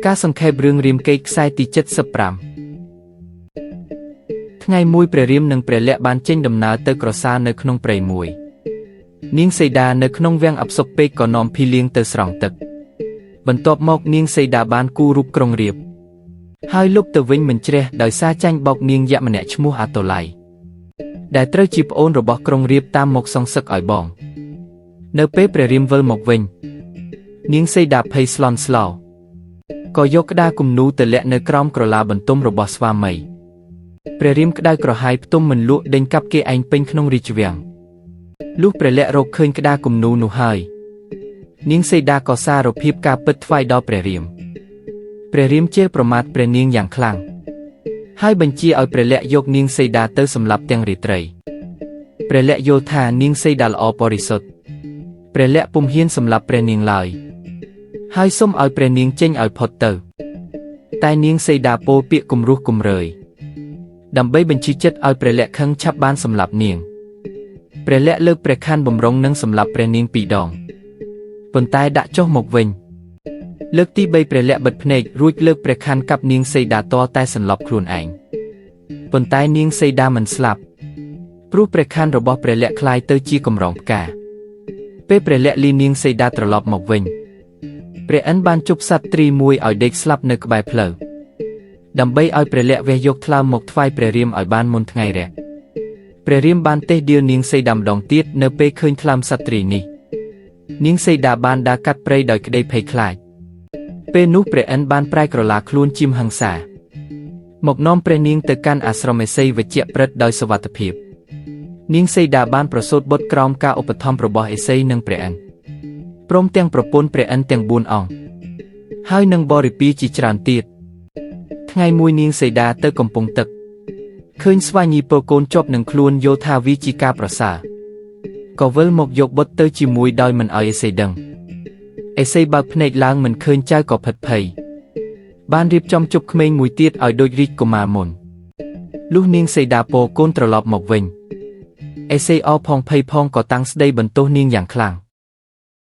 ការសង្ខេបរឿងរាមកេរ្តិ៍ខ្សែទី75ថ្ងៃមួយព្រះរាមនិងព្រះលក្សណ៍បានចេញដំណើរទៅក្រសាលនៅក្នុងព្រៃមួយនាងសីតានៅក្នុងវាំងអផ្សុកពេកក៏នាំភីលៀងទៅស្រង់ទឹកបន្ទាប់មកនាងសីតាបានគូររូបក្រុងរាពណ៍ហើយលុបទៅវិញមិនជ្រះដោយសារចាញ់បោកនាងយក្សម្នាក់ឈ្មោះអាតូឡៃដែលត្រូវជាប្អូនរបស់ក្រុងរាពណ៍តាមមកសងសឹកឲ្យបង នៅពេលព្រះរាមវិលមកវិញ នាងសីតាភ័យស្លន់ស្លោក៏យកក្តារគំនូរទៅលាក់នៅក្រោមក្រឡាបន្ទុំរបស់ស្វាមីព្រះរាមក្តៅក្រហាយផ្ទុំមិនលក់ដេញកាប់គេឯងពេញក្នុងរាជវាំងលុះព្រះលក្សណ៍រកឃើញក្តារគំនូរនោះហើយ នាងសីតាក៏សារភាពការពិតថ្វាយដល់ព្រះរាមព្រះរាមជេរប្រមាថព្រះនាងយ៉ាងខ្លាំងហើយបញ្ជាឲ្យព្រះលក្សណ៍យកនាងសីតាទៅសម្លាប់ទាំងរាត្រីព្រះលក្សណ៍យល់ថានាងសីតាល្អបរិសុទ្ធព្រះលក្សណ៍ពុំហ៊ានសម្លាប់ព្រះនាងឡើយ ហើយសូមឲ្យព្រះនាងចេញឲ្យផុតទៅ តែនាងសីតាពោលពាក្យគំរោះគំរើយដើម្បីបញ្ជាចិត្តឲ្យព្រះលក្សណ៍ខឹងឆាប់បានសម្លាប់នាងព្រះលក្សណ៍លើកព្រះខ័នបំរុងនឹងសម្លាប់ព្រះនាងពីរដងប៉ុន្តែដាក់ចុះមកវិញលើកទី3ព្រះលក្សណ៍បិទភ្នែករួចលើកព្រះខ័នកាប់នាងសីតាតតែសន្លប់ខ្លួនឯងប៉ុន្តែនាងសីតាមិនស្លាប់ព្រោះព្រះខ័នរបស់ព្រះលក្សណ៍ក្លាយទៅជាកម្រងផ្កាពេលព្រះលក្សណ៍លីនាងសីតាត្រឡប់មកវិញ ព្រះឥន្ទបានជប់សត្វទ្រីមួយឲ្យដេកស្លាប់នៅក្បែរផ្លូវដើម្បីឲ្យព្រះលក្សណ៍វះយកថ្លើមមកថ្វាយព្រះរាមឲ្យបានមុនថ្ងៃរះព្រះរាមបានតេះដៀលនាងសីតាម្ដងទៀតនៅពេលឃើញថ្លើមសត្វទ្រីនេះនាងសីតាបានដើរកាត់ព្រៃដោយក្តីភ័យខ្លាចពេលនោះព្រះឥន្ទបានប្រែក្រឡាខ្លួនជាមហិង្សាមកនាំព្រះនាងទៅកាន់អាស្រមឥសីវជ្ជប្រិតដោយសុវត្ថិភាពនាងសីតាបានប្រសូតបុត្រក្រោមការឧបត្ថម្ភរបស់ឥសីនិងព្រះឥន្ទ ព្រមទាំងប្រពន្ធព្រះឥន្ទទាំង4អង្គហើយនឹងបរិពារជាច្រើនទៀតថ្ងៃមួយនាងសីតាទៅកំពង់ទឹកឃើញស្វាញីពកូនជាប់នឹងខ្លួនយល់ថាវាជាការប្រសើរក៏វិលមកយកបុត្រទៅជាមួយដោយមិនឲ្យឥសីដឹងឥសីបើកភ្នែកឡើងមិនឃើញចៅក៏ភិតភ័យបានរៀបចំជប់ក្មេងមួយទៀតឲ្យដូចរាជកុមារមុនលុះនាងសីតាពកូនត្រឡប់មកវិញឥសីអផងភ័យផងក៏តាំងស្ដីបន្ទោសនាងយ៉ាងខ្លាំង។